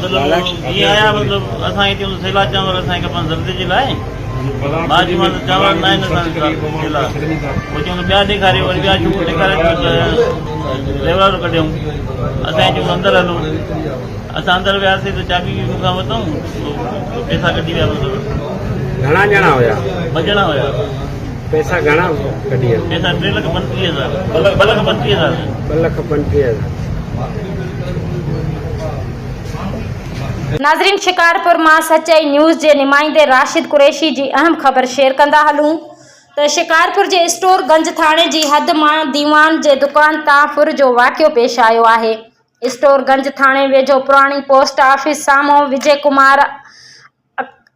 مطلب جيئن آيا مطلب اسان کي چيون ته سيلا چانور اسان کي کپن زردي جي لاء مان چيومانس ته چانور نه آهن اسان وٽ سيلا پوء چيون ته ٻيا ڏيکاريو وري ٻيا شروع ڏيکاريا ته ليوارو ڪڍيائون اسان چيو اندر هلو اسان اندر وياسي ته چاٻي به مون کان ورتائون پيسا ڪڍي ويا مطلب گهڻا ڄڻا هيا ٻه ڄڻا هيا پيسا گهڻا ڪڍي ويا پيسا ٽي لک پنٽيهه هزار ٻه لک پنٽيهه هزار ٻه لک پنٽيهه هزار ناظرين شڪارپور مان سچائي نيوز جي نمائندي راشد قريشي جي اهم خبر شيئر ڪندا هلون ته شڪارپور جي اسٽور گنج ٿاڻي جي حد مان ديوان جي دڪان تان ڦر جو واقعو پيش آيو آهي اسٽور گنج ٿاڻي ويجهو پراڻي پوسٽ آفيس سامهون وجي ڪمار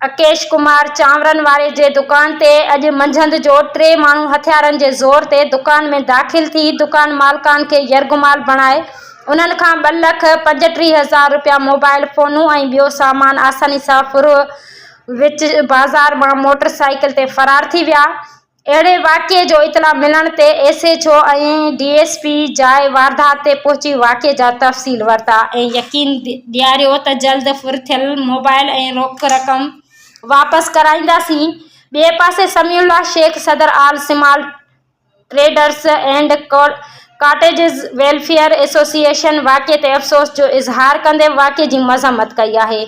اڪيش ڪمار چانورن واري جي دڪان تي اڄ منجهند جو ٽي ماڻهو هٿيارن جي زور تي دڪان ۾ داخل ٿي دڪان مالڪان کي يرغمال بڻائي انهن کان ٻه لک 35 هزار رپيا موبائل فونون ۽ ٻيو سامان آساني سان ڦر وچ بازار مان موٽر سائيڪل تي فرار ٿي ويا. اهڙي واقعي جو اطلاع ملڻ تي S H O ۽ D S P جاء واردات تي پهچي واقعي جا تفصيل ورتا ۽ يقين ڏياريو ته جلد ڦر ٿيل موبائل ۽ روڪ رقم واپس ڪرائينداسين. ٻئي پاسي سميع الله شيخ صدر all small traders and cottages welfare association واقعي تي افسوس جو اظهار ڪندي واقعي جي مذمت ڪئي آهي.